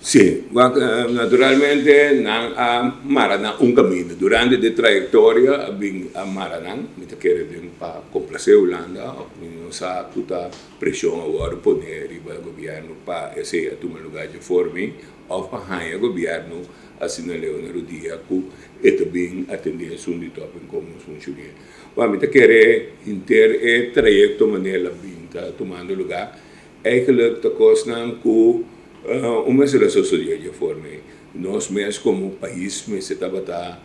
Si, naturalmente nan a mara nan un kaminda. Durante e trayektoria a bin a mara nan, mi ta kere den pa komplasé Hulanda, òf mi no sa ku ta preshon a wòrdu poné riba gobièrnu pa esei a tuma lugá dje forma ei, òf pa haña gobièrnu asina leu na rudia ku e ta bin atendé esun di topinkomensfunctioneer. Wak, mi ta kere henter e trayekto manera el a bin ta tumando lugá, eigenlijk ta kosnan ku un mester a sosodé dje forma ei. Nos mes komo pais mester tabata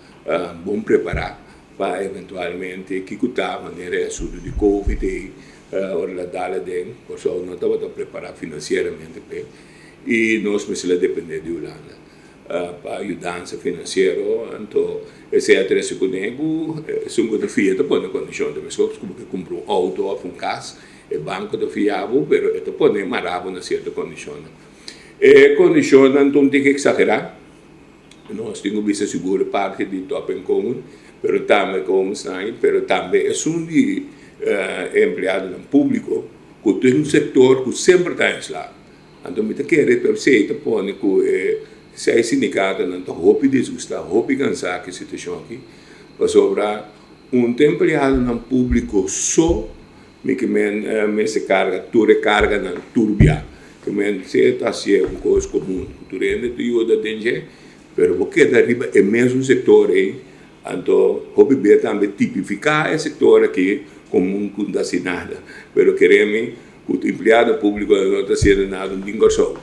bon prepará pa eventualmente kiko ta manera e asuntu di covid ei ora el a dal aden. Kòrsou no tabata prepará finansieramente p'e i nos mester a dependé di Hulanda pa yudansa finansiero. Anto esei a trese kuné ku esun ku ta fia ta pone kondishon. Ta meskos ku bo ke kumpra un outo òf un kas. E banko ta fia bo, pero e ta pone mara bo na sierto kondishonnan. E kondishonnan ta un tiki eksagerá. Nos tin ku bisa sigur parti di topinkomen, pero tambe komensnan, pero tambe esun di e empleadonan públiko, ku ta un sektor ku semper ta aislá. Anto mi ta kere ku esei ta pone ku e seis sindikatonan ta hopi disgustá, hopi kansá ku e situashon aki, pasobra un ta empleadonan públiko so. Mi ke men mester karga tur e karganan tur bia. Ke men si ta hasié un kos komun ku tur hende ta yuda den dje, pero bo keda riba e mesun sektor ei, anto hopi bia tambe tipifiká e sektor aki komo un ku no ta hasi nada. Pero kere mi ku empleado públiko no ta hasiendo nada un tin Kòrsou.